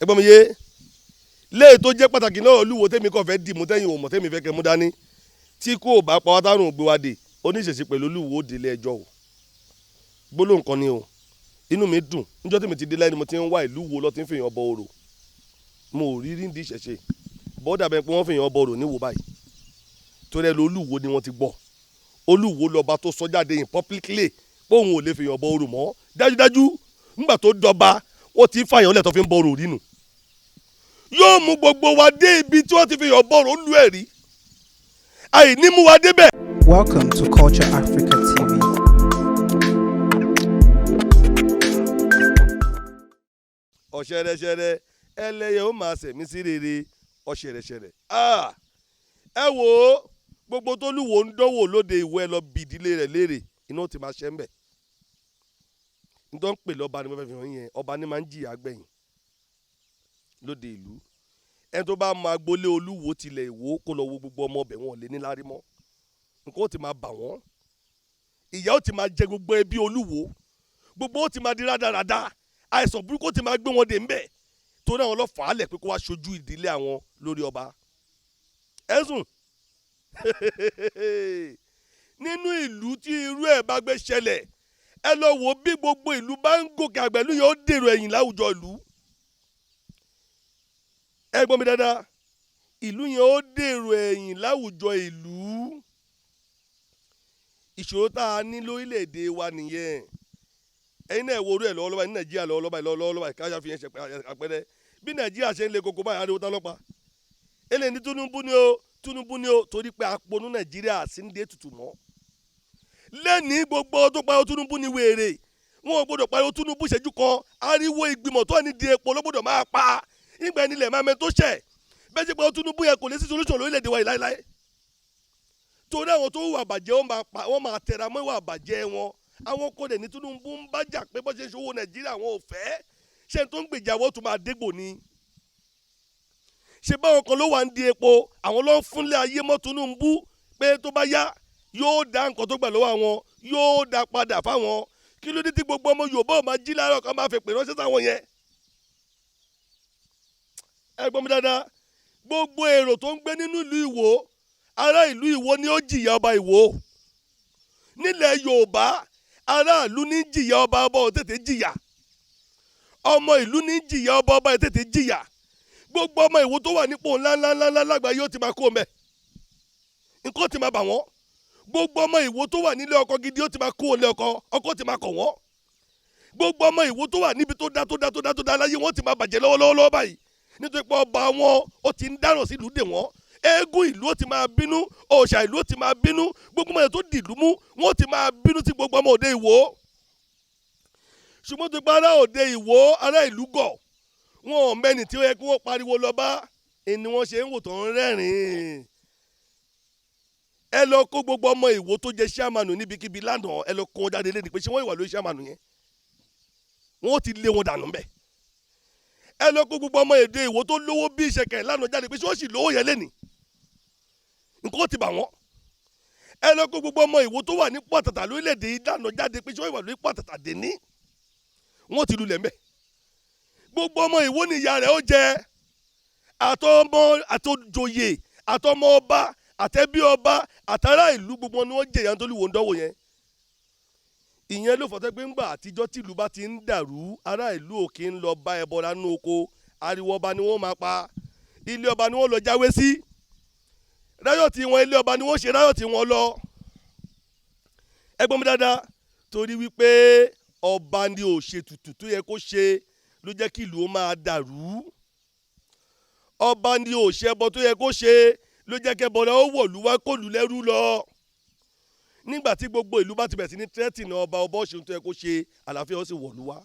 Ẹ gbọ́ mi yé? Léè tó jẹ́ pàtàkì náà, Olúwo tèmi kàn fẹ́ dìmú tẹ́yìn ò mọ̀, tẹ́mi fẹ́ kẹ́ mú dání, tí kò bá pa wá tárùn gbé wa dè, oníṣẹ̀ṣe pẹ̀lú Olúwo délé ẹjọ́ o. Gbólóhùn kan ni o. Inú mi dùn níjọ́ tèmi ti dé láyé ni mo ti ń wá ìlú wo lọ́ ti ń fèèyàn bọ orò. Mo ò rí rí ní ìṣẹ̀ṣe bọ́dà bẹ́ẹ̀ pé wọ́n fèèyàn bọ orò níwò báyìí, torí ẹ lọ Olúwo ni wọ́n ti gbọ́. Olúwo lọ́ba tó sọ jáde in publicly pé òun ò lè fèèyàn bọ orò mọ́. Dájúdájú, nígbà tó dọba, wọ́n ti ń fàyàn lẹ̀ tó fi ń bọ orò rí nù. Yóò mú gbogbo wa dé ibi tí wọ́n ti fèèyàn bọ orò lú ẹ̀rí àìní mú wa débẹ̀. Welcome to Culture Africa TV. Ọ̀ṣẹ̀rẹ̀ṣẹ̀rẹ̀ ẹlẹ́yẹ ó máa ṣẹ̀mí sí rere. Ọ̀ṣẹ̀rẹ̀ṣẹ̀rẹ̀, ẹ wò ó, gbogbo tó lúwo ń dánwò lóde ìwọ, ẹ lọ bí ìdílé rẹ̀ léèrè, iná ó ti máa ṣẹ́ ń bẹ̀. Nítorí ń pè lọ́ba ni mo fẹ́ fi hàn yẹn. Ọba ni máa ń jìyà gbẹ̀yìn lóde ìlú. Ẹni tó bá mọ agboolé Olúwo tilẹ̀ Ìwó, kó lọ wo gbogbo ọmọ ọbẹ̀, wọn lè ní lárí mọ́. Nǹkan ó ti máa bà wọ́n, ìyà ó ti máa jẹ gbogbo ẹbí Olúwo, gbogbo ó ti máa di rádaràda, àìsàn burúkú ó ti máa gbé wọn dé ńbẹ̀, torí àwọn lọ fà á lẹ̀ pé kó wá ṣojú ìdílé àwọn lórí ọba. Ẹ̀sùn nínú ìlú tí irú ẹ̀ bá gbé ṣẹlẹ̀, ẹ lọ wò bí gbogbo ìlú bá ń gòkè àgbà, ìlú yẹn ó dèrò ẹ̀yìn láwùjọ ìlú. Ẹ gbọ́ mi dáadáa, ìlú yẹn ó dèrò ẹ̀yìn láwùjọ ìlú. Ìṣòro tá a ní lórílẹ̀‐èdè wa nìyẹn. Ẹ̀yin náà wo orú ẹ̀ lọ́wọ́lọ́wọ́ ní Nàìjíríà lọ́wọ́lọ́wọ́ lọ́wọ́lọ́wọ́. Káyọ̀ fi yẹn ṣe àpẹẹrẹ bí Nàìjíríà ṣe ń le koko báyìí. Ariwo tá lọ́pàá eléyìí ní Tinubu ni o, Tinubu ni o, torí pé aponú Nàìjíríà sí ń dé tutù mọ́ lẹ́ni. Gbogbo tó pariwo Tinubu ni wèrè. Wọn ò gbọdọ̀ pariwo Tinubu ṣẹ́jú kan. Ariwo ìgbìmọ̀ tó ní di epo ló gbọdọ̀ máa pa ìgbà ẹni lẹ̀ máa mẹ́ tó ṣẹ̀ bẹ́ẹ̀ ṣe pariwo Tinubu yẹn, kò lè sí solution lórílẹ̀‐èdè wa yìí láéláé, torí àwọn tó hùwà bàjẹ́, wọ́n máa tẹra mọ́ ìwà bàjẹ́ wọn. Àwọn kò dẹ̀ ní Tinubu ń bá jà pé bó ṣe ń ṣòwò Nàìjíríà, wọn ò fẹ́ ṣé tó ń gbèjà, wọ́n tún máa dégbò ni. Ṣe báwọn kan ló wà ń di epo, àwọn ló ń fúnlẹ̀ ayé mọ́ Tinubu pé tó bá yá, yóò dá nǹkan tó gbà lọ́wọ́ àwọn, yóò dá padà fáwọn. Kí ló dé tí gbogbo ọmọ Yorùbá ò máa jí láàárọ̀ kan máa fèpè ránṣẹ́ sáwọn yẹn? Ẹ gbọ́ mi dáadáa, gbogbo èrò tó ń gbé nínú ìlú Ìwó, ará ìlú Ìwó ni ó jìyà ọba Ìwó. Nílẹ̀ Yorùbá, aráàlú ní jìyà ọba, ọba ò tètè jìyà. Ọmọ ìlú ní jìyà ọba, ọba ò tètè jìyà. Gbogbo ọmọ Ìwó tó wà nípò ńláńláńlá lágbàáyé ó ti máa kó mẹ́, nǹkan ti máa bà wọ́n. Gbogbo ọmọ Ìwó tó wà nílé ọkọ gidi ó ti máa kó nílé ọkọ, ọkọ ti máa kọ̀ wọ́n. Gbogbo ọmọ Ìwó tó wà níbi tó dá tó dá tó dá tó dá láyé, wọ́n ti máa bàjẹ́ lọ́wọ́lọ́wọ́ báyìí, nítorí pé ọba wọn ó ti ń dáràn sílùú dè wọ́n. Eégún ìlú ó ti máa bínú, òòṣà ìlú ó ti máa bínú, gbogbo ọmọ yẹn tó dìlú mú, wọ́n ti máa bínú sí gbogbo ọmọ òde Ìwó. Ṣùgbọ́n tó gba ará òde Ìwó, ará ìlú gọ̀, wọn ò mẹ́ni tí ó yẹ kí wọ́n pariwo lọ bá ẹni wọ́n ṣe ń wò tó ń rẹ́rìn-ín. Ẹ lọ kó gbogbo ọmọ Ìwó tó jẹ ṣíàmánù níbikíbi lánàá, ẹ lọ kó wọn jáde lẹ́nu pé ṣé wọ́n ìwà lórí ṣíàmánù yẹn, wọ́n ti lé wọn dànù mbẹ̀. Ẹ lọ kó gbogbo ọmọ èdè Ìwó tó lówó bí ìṣẹ̀kẹ̀ lánàá jáde pé ṣé wọ́n sì lówó yẹn lẹ́nìí, nǹkan ti bà wọ́n. Ẹ lọ kó gbogbo ọmọ Ìwó tó wà ní pọ̀tàtà lórílẹ̀‐èdè yìí lánàá jáde pé ṣé wọ́n ìwà lórí pọ̀tàtà dé ní, wọ́n ti lulẹ̀ mbẹ̀. Gbogbo ọmọ Ìwó ni ìyá rẹ̀ ó jẹ, àtọmọ àtòjòyè, àtọmọ ọba, àtẹbí ọba, àtàrà ìlú, gbogbo ni wọ́n jẹ̀yà nítorí wò ń dánwò yẹn. Ìyẹn ló fọ́tẹ́ pé ńgbà àtijọ́ tìlú bá ti ń dàrú, ará ìlú òkè ń lọ bá ẹbọra nínú oko. Ariwo ọba ni wọ́n máa pa, ilé ọba ni wọ́n lọ jáwé sí ráyọ̀tì wọn, ilé ọba ni wọ́n ṣe ráyọ̀tì wọn lọ. Ẹ gbọ́ mi dáadáa, torí wípé ọba ni ò ṣe tutù tó yẹ kó ṣe ló jẹ́ kí ìlú ó máa dàrú. Ọba ni ò ṣe ẹbọ tó yẹ kó ṣe ló jẹ́ kẹ́bọ náà ó wọ̀lú wá kó lù lẹ́rú lọ. Nígbà tí gbogbo ìlú bá ti bẹ̀rẹ̀ sí ní tẹ́tìnà ọba, ọba ó ṣe ohun tó yẹ kó ṣe, àlàáfíà ó sì wọ̀lú wá.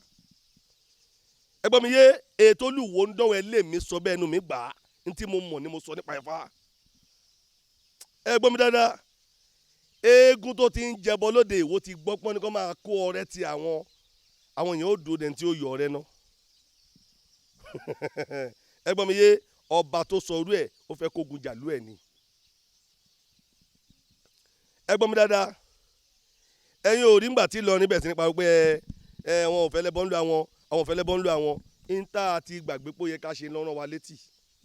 Ẹ gbọ́ mi yé? Ètò Olúwo ń dánwò ẹ lé mi sọ bẹ́ẹ̀, ẹnu mi gbà á. Ní tí mo mọ̀ ni mo sọ nípa Ifá. Ẹ gbọ́ mi dáadáa, eégún tó ti ń jẹbọ lóde Ìwó ti gbọ́ pọ́n ní kó máa kó ọrẹ ti àwọn èèyàn ó dúró dẹni tí ó yọ ọrẹ náà. Ẹ gbọ́ mi yé? Ọba tó sọ orú ẹ̀, ó fẹ́ kógun jàlú ẹ̀ ni. Ẹ gbọ́ mi dáadáa, ẹ̀yin ò rí ngbà tí Ìlọrin bẹ̀ sí nípa pé ẹ ẹ wọn ò fẹ́ lẹ́bọ̀ ń lu àwọn, àwọn ò fẹ́ lẹ́bọ̀ ń lu àwọn. Ń tá a ti gbàgbé pé ó yẹ ká ṣe lọ́rán wa létí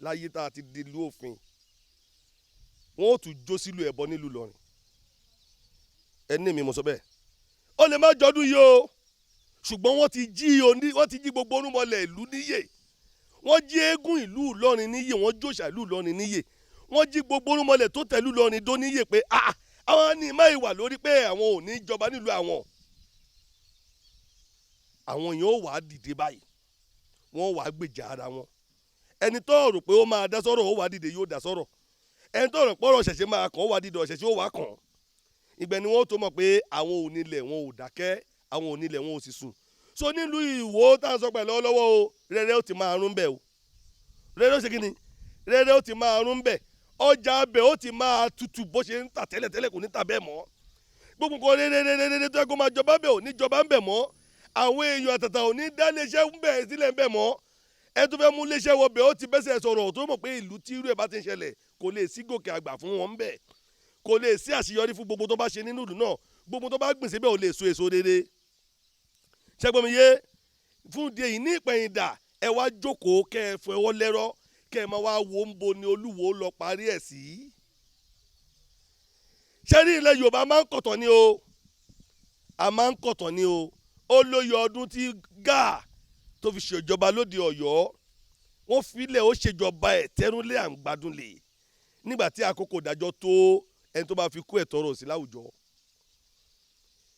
láyé tá a ti di ìlú òfin. Wọ́n ó tún jó sílùú ẹ̀bọ nílùú Ìlọrin. Ẹni mi mo sọ bẹ́ẹ̀, ó lè má jọdún yìí o, ṣùgbọ́n wọ́n ti jí gbogbo orúnmọlẹ̀ ìlú níyè. Wọ́n jí eégún ìlú Ìlọrin níyè, wọ́n jóṣà ìlú Ìlọrin níyè, wọ́n jí gbogbo orúnmọlẹ̀ tó tẹ̀lú Ìlọrin dó níyè pé àwọn ní má ìwà lórí pé àwọn ò ní jọba nílùú àwọn. Àwọn èèyàn ó wàá dìde báyìí, wọ́n wàá gbèjà ara wọn. Ẹni tó rò pé ó máa dá sọ́rọ̀ ó wàá dìde, yóò dá sọ́rọ̀. Ẹni tó rò pé ọ̀rọ̀ ṣẹ̀ṣẹ̀ máa kàn ó wàá dìde, ọ̀ṣẹ̀ṣẹ̀ ó wàá kàn. Ìgbẹ́ ni wọ́n tó mọ̀ pé àwọn onílẹ̀ wọn ò dákẹ́, àwọn onílẹ̀ wọn ò sì sùn. So nílùú Ìwó tá à ń sọ pẹ̀lú ọlọ́wọ́ o, rẹ́rẹ́ ó ti máa rún bẹ̀ o. Rẹ́rẹ́ ó ṣe kí ni? Rẹ́rẹ́ ó ti máa rún bẹ̀. Ọjà abẹ ó ti máa tutù bó ṣe ń tà tẹ́lẹ̀tẹ́lẹ̀, kò ní tà bẹ́ẹ̀ mọ́. Gbogbo nǹkan rẹ́rẹ́rẹ́rẹ́ tó yẹ kó máa jọba bẹ̀ ò ní jọba ń bẹ̀ mọ́. Àwọn èèyàn àtàtà ò ní dá iléeṣẹ́ ń bẹ̀ sílẹ̀ ń bẹ̀ mọ́. Ẹ tó fẹ́ mú iléeṣẹ́ wọ bẹ̀ ó ti bẹ́sẹ̀ sọ̀rọ̀, tó mọ̀ pé ìlú tí irú ẹ̀ bá ti ń ṣẹlẹ̀ kò lè sí gòkè àgbà fún wọn ń bẹ̀, kò lè sí àṣeyọrí fún gbogbo tó bá ṣe nínú ìlú náà, gbogbo tó bá gbìn síbẹ̀ ò lè so èso rere. Ṣẹ́gbọ́n mi yé? Fún ìdí èyí ní ìpẹ̀yìndà, ẹ wá jókòó kẹ́ ẹ fọwọ́ lẹ́rọ́, kẹ́ ẹ máa wá wo ń bo ni Olúwo lọ parí ẹ̀ sí. Ṣé ní ilẹ̀ Yorùbá máa ń kọ̀tọ̀ ni o, a máa ń kọ̀tọ̀ ni o. Ó lóye ọdún tí Gáà tó fi ṣèjọba lóde Ọ̀yọ́, wọ́n filẹ̀ ó ṣèjọba ẹ̀ tẹ́rúnlé à ń gbádùn lè. Nígbà tí àkókò ìdájọ́ tó, ẹni tó bá fi kú ẹ̀tọ́ rò sí láwùjọ.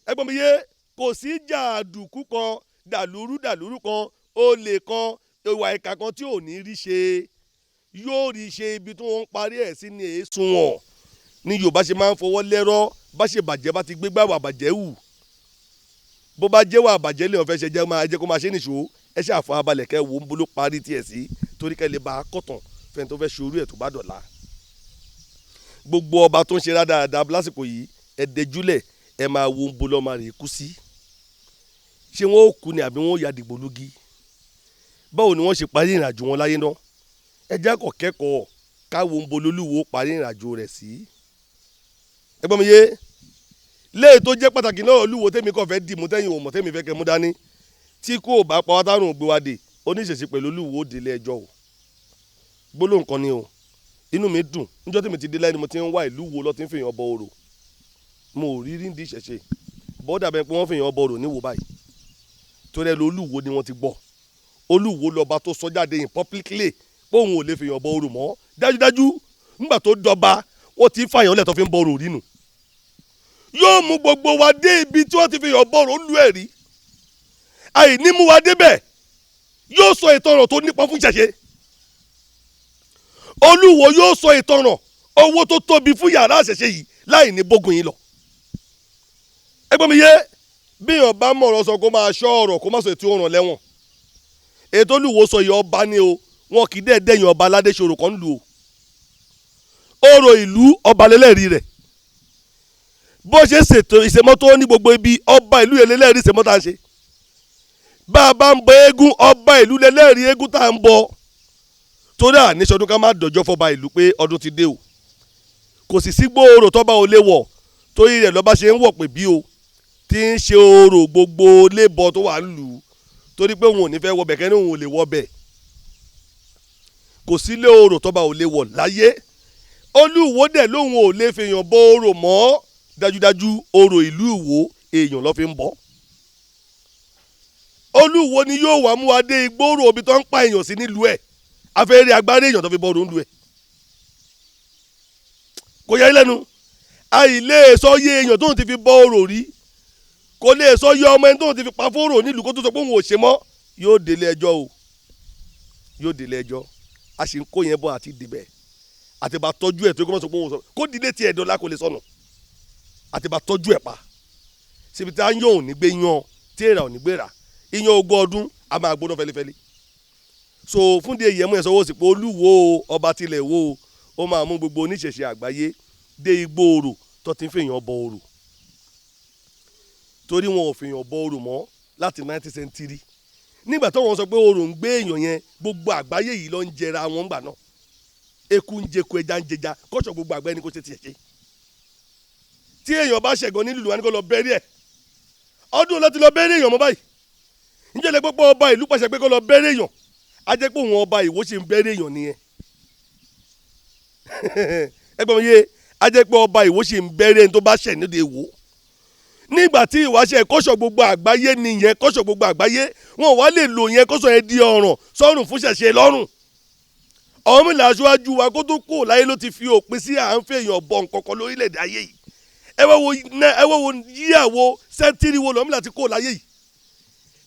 Ẹgbọ́n mi yé, kò sí jàǹdùkú kan, dàlúrú dàlúrú kan, olè kan, ìwà ìkà kan tí ò ní rí ṣe. Yóò rí ṣe, ibi tí wọ́n ń parí ẹ̀ sí ni èésùn wọn. Ní Yorùbá ṣe máa ń fọwọ́ lẹ́rọ́, bá ṣe bàjẹ́ bá ti gbé gbà wà bàjẹ́ wù. Bó bá jẹ́ wà bàjẹ́ lè wọ́n fẹ́ ṣe jẹ́ máa jẹ́ kó máa ṣe nìṣó. Ẹ ṣe àfọwọ́balẹ̀ kẹ́ wo ń bolo parí tiẹ̀ sí, torí kẹ́ lè bá a kọ̀tàn fẹ́ni tó fẹ́ ṣe orú ẹ̀ tó bá dọ̀la. Gbogbo ọba tó ń ṣe rádaràda lásìkò yìí, ẹ dẹjúlẹ̀, ẹ máa wo ń bolo ọmọ rẹ̀ kú sí. Ṣé wọn ó kú ni àbí wọn ó ya dìgbò lógi? Báwo ni wọ́n ṣe parí ìrìnàjò wọn láyé náà? Ẹ jẹ́ kó kẹ́kọ̀ọ́ ká wo ń bolo Olúwo parí ìrìnàjò rẹ̀ sí. Ẹ gbọ́ mi yé? Léè tó jẹ́ pàtàkì náà Olúwo tẹ́mi kàn fẹ́ dìmú tẹ́yìn ò mọ̀ tẹ́mi fẹ́ kẹ́ mú dání. Tí kò bá pa wá tárùn gbé wa dè, oníṣẹ̀ṣe pẹ̀lú Olúwo délé ẹjọ́ o. Gbólóhùn kan ni o. Inú mi dùn níjọ́ tí mi ti dé láyé ni mo ti ń wá ìlú wo lọ ti ń fèèyàn bọ orò. Mo ò rí rí ní ìṣẹ̀ṣe. Bọ́dà bẹ́ẹ̀ pé wọ́n fèèyàn bọ orò níwò báyìí. Torí ẹ lọ Olúwo ni wọ́n ti gbọ́. Olúwo lọba tó sọ jáde in publicly pé òun ò lè fèèyàn bọ orò mọ́. Dájúdájú nígbà tó dọba, wọ́n ti fàyàn lẹ̀ tó fi ń bọ orò rí nù. Yóò mú gbogbo wa dé ibi tí wọ́n ti fèèyàn bọ orò lú ẹ̀rí. Àìní mú wa débẹ̀, yóò sọ ìtọ̀rọ̀ tó nípa fún ìṣẹ̀ṣe. Olúwo yóò sọ ìtọ̀rọ̀ owó tó tóbi fún yàrá àṣẹṣe yìí láì ní bógun yìí lọ. Ẹgbọ́n mi yé, bí èèyàn bá mọ̀rọ̀ sọ kó máa ṣọ́ ọ̀rọ̀ kó má sọ ètò ọ̀ràn lẹ́wọ̀n. Ètò Olúwo sọ yìí ọba ni o, wọn kì í dẹ̀ dẹ̀yìn ọba aládé ṣòro kan lù o. Orò ìlú ọba lélẹ́rìí rẹ̀. Bó ṣe ṣètò ìṣèmọ́tò ní gbogbo ibi ọba ìlú yẹn lélẹ́rìí ìṣèmọ́tò à ń ṣe. Bá a bá ń bọ eégún, ọba ìlú lélẹ́rìí eégún tá à ń bọ. Torí àníṣọdún ká má dọjọ́ fọba ìlú pé ọdún ti dé o. Kò sì sí gbòòrò tọ́ba ò lè wọ̀, torí rẹ̀ lọ́ba ṣe ń wọ̀ pé bí o ti ń ṣe orò gbogbo lébọ tó wà ń lù ú, torí pé òun ò ní fẹ́ wọ bẹ̀ kẹ́ni òun ò lè wọ bẹ̀. Kò sí lé orò tọ́ba ò lè wọ̀ láyé. Olúwo dẹ̀ lóun ò lè fèèyàn bọ orò mọ́. Dájúdájú orò ìlú Ìwó èèyàn ló fi ń bọ́. Olúwo ni yóò wá mú wa dé igbóró omi tó ń pa èèyàn sí nílùú ẹ̀. Afẹ́rẹ́ agbára èèyàn tó fi bọ́ orò ń lu ẹ̀. Kò yẹ lẹ́nu. Àìlè sọ yé èèyàn tóun ti fi bọ́ orò rí. Kò lè sọ yé ọmọ ẹni tóun ti fi pa fóró nílùú kó tó sọ pé òun ò ṣe mọ́. Yóò délé ẹjọ́ o. Yóò délé ẹjọ́. A sì ń kó yẹn bọ́ àti dìbẹ̀. Àti bá tọ́jú ẹ̀ tó kó má sọ pé òun sọ. Kó dìde tiẹ̀ dọ́là kò lè sọnù. Àti bá tọ́jú ẹ̀ pa. Síbi tí a ń yàn ò ní gbé yan, tí èèrà ò ní gbé rà. Iyán ogún ọdún a máa gbóná fẹlifẹli. So fún díẹ̀ yẹn mú ẹ̀ sọ́wọ́ sí pé Olúwo ọba tilẹ̀ wo ó máa mú gbogbo oníṣẹ̀ṣe àgbáyé dé igbó orò tó ti ń fèèyàn bọ orò. Torí wọn ò fèèyàn bọ orò mọ́ láti 19th century. Nígbà tó wọ́n sọ pé orò ń gbé èèyàn yẹn, gbogbo àgbáyé yìí ló ń jẹra wọn gbà náà. Eku ń jẹku, ẹja ń jẹja, kọ́ṣọ̀ gbogbo àgbáyé ni kò ṣe tiẹ̀ ṣe. Tí èèyàn bá ṣẹ̀gàn nílùú wa ní kó lọ bẹ́rí ẹ̀. Ọdún láti lọ bẹ́rí èèyàn mọ́ báyìí. Níjẹ́ lẹ gbọ́ pé ọba ìlú pàṣẹ pé kó lọ bẹ́rẹ̀ èèyàn? Á jẹ́ pé òun ọba Ìwó ṣe ń bẹ́rẹ̀ èèyàn nìyẹn. Ẹ gbọ́n mi yé, á jẹ́ pé ọba Ìwó ṣe ń bẹ́rẹ̀ ẹni tó bá ṣẹ̀ nídìí Ìwó. Nígbà tí ìwáṣẹ̀ kọ́ṣọ̀ gbogbo àgbáyé nìyẹn, kọ́ṣọ̀ gbogbo àgbáyé wọn wá lè lò yẹn, kọ́ṣọ̀ yẹn di ọ̀ràn sọ́rùn fún ṣẹ̀ṣẹ̀ lọ́rùn. Ọ̀rúnmìlà aṣáájú wa kó tó kú láyé ló ti fi òpin sí à ń fèèyàn bọ nǹkan kan lórílẹ̀‐èdè ayé yìí. Ẹ wá wo ẹ wá wo yíyàwó sẹ́ńtírì wo lọ́mìlà ti kú láyé yìí.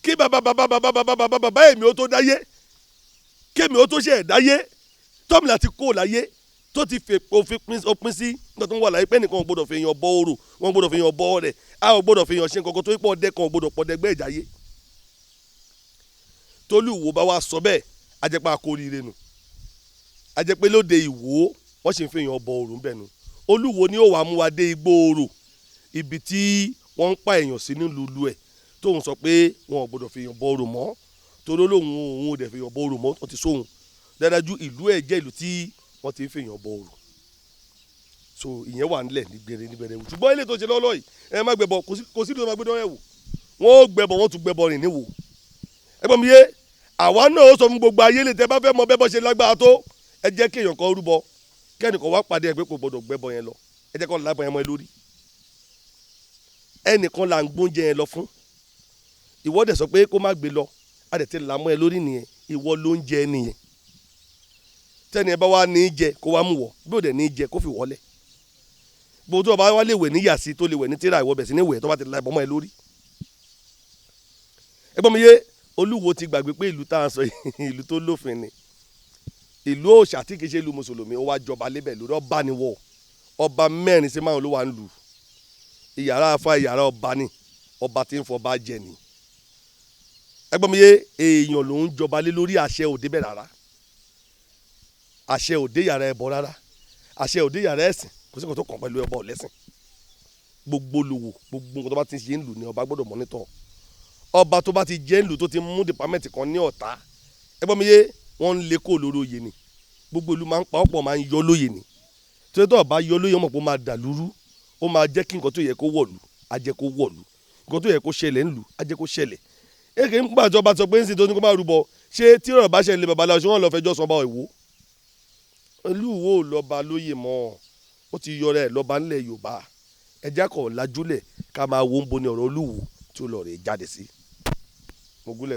Kí bàbá bàbá bàbá bàbá bàbá bàbá èmi ó tó dáyé, kémi ó tó ṣe ẹ̀ dáyé, tọ́mìlà ti kú láyé tó ti fi òfin òpin sí nígbà tó ń wà láyé pé nìkan ò gbọdọ̀ fi èèyàn bọ orò, wọn gbọdọ̀ fi èèyàn bọ ọrẹ, a ò gbọdọ̀ fi èèyàn ṣe nǹkan kan tó pọ̀ ọdẹ kan ò gbọdọ̀ pọ̀ dẹgbẹ́ ìjáyé. Tolúwo bá wa sọ bẹ́ẹ̀, a jẹ́ pé a kó oríire nù, a jẹ́ pé lóde Ìwó wọ́n sì ń fi èèyàn bọ orò ń bẹ̀ nù. Olúwo ni ó wàá mú wa dé igbó orò, ibi tí wọ́n ń pa èèyàn sí nílùú ìlú ẹ̀, tóun sọ pé wọn ò gbọdọ̀ fi èèyàn bọ orò mọ́, torí lóun òun ò dẹ̀ fi èèyàn bọ orò mọ́, wọ́n ti sóhun dáadájú. Ìlú ẹ̀ jẹ́ ìlú tí wọ́n ti ń fi èèyàn bọ orò, so ìyẹn wà nílẹ̀ nígbèrè nígbèrè. Ṣùgbọ́n ilé tó ṣe lọ́lọ́ yìí, ẹ má gbẹbọ, kò sí ìlú tó má gbẹdọ̀ ẹ̀ wò, wọ́n ó gbẹbọ, wọ́n tún gbẹbọ rìn níwò. Ẹ gbọ́n mi yé, àwa náà ó sọ fún gbogbo ayé lè tẹ́ bá fẹ́ mọ bẹ́ẹ̀ bọ́ ṣe lágbára tó, ẹ jẹ́ kí èèyàn kan rúbọ, kẹ́nìkan wá pàdé ẹ pé kò gbọdọ̀ gbẹbọ yẹn lọ, ẹ jẹ́ kó lábọ̀ yẹn mọ́ ẹ lórí. Ẹnìkan là ń gbóúnjẹ yẹn lọ fún, ìwọ dẹ̀ sọ pé kó má gbé lọ, a dẹ̀ ti là mọ́ ẹ lórí nìyẹn, ìwọ ló ń jẹ nìyẹn. Tẹ́ni ẹ bá wá ní í jẹ kó wá mú wọ, bí ò dẹ̀ ní í jẹ kó fi wọlé. Gbogbo tó o bá wá lè wẹ̀ ní yàsí tó lè wẹ̀ ní tíra, ìwọ bẹ̀ sí ní wẹ̀ tó bá ti la ìbọn mọ́ ẹ lórí. Ẹ gbọ́n mi yé, Olúwo ti gbàgbé pé ìlú tá à ń sọ yìí ìlú tó lófin ni, ìlú òòṣà tí kì í ṣe ìlú mùsùlùmí, ó wá jọba lébẹ̀ lórí ọba ni wọ̀, ọba 4 sí 5 ló wà ń lù. Ìyàrá afá ìyàrá ọba ni, ọba tí ń fọba jẹ ni. Ẹ gbọ́n mi yé, èèyàn ló ń jọba lé lórí, àṣẹ ò débẹ̀ rárá, àṣẹ ò dé yàrá ẹbọ rárá, àṣẹ ò dé yàrá ẹ̀sìn, kò sí nǹkan tó kàn pẹ̀lú ẹbọ lẹ́sìn. Gbogbo lòwò, gbogbo nǹkan tó bá ti ṣe ń lù ní ọba gbọ́dọ̀ mọ́nítọ̀. Ọba tó bá ti jẹ́ ń lù tó ti mú dìpámẹ́ǹtì kan ní ọ̀tá, ẹ gbọ́n mi yé, wọ́n ń lé kó lórí oyè ni. Gbogbo ìlú máa ń pa ọ̀pọ̀ máa ń yọ lóye ni. Tí tó bá yọ lóye, mọ̀ pé ó máa dà lúrú, ó máa jẹ́ kí nǹkan tó yẹ kó wọ̀lú á jẹ́ kó wọ̀lú, nǹkan tó yẹ kó ṣẹlẹ̀ ńlù á jẹ́ kó ṣẹlẹ̀. Èké ń gbàjọba sọ pé ń sìn tó ní kó má rúbọ, ṣé tí ọ̀rọ̀ bá ṣẹlẹ̀ babaláwo ṣé wọ́n lọ fẹjọ́ sọ ọba Ìwó? Olúwo lọ́ba lóye mọ́, ó ti yọra ẹ̀ lọ́ba ńlẹ̀ Yorùbá. Ẹja kọ̀ lajúlẹ̀ ká máa wo ń bo ni ọ̀rọ̀ Olúwo tí ó lọ rè jáde sí. Mo gúnlẹ̀.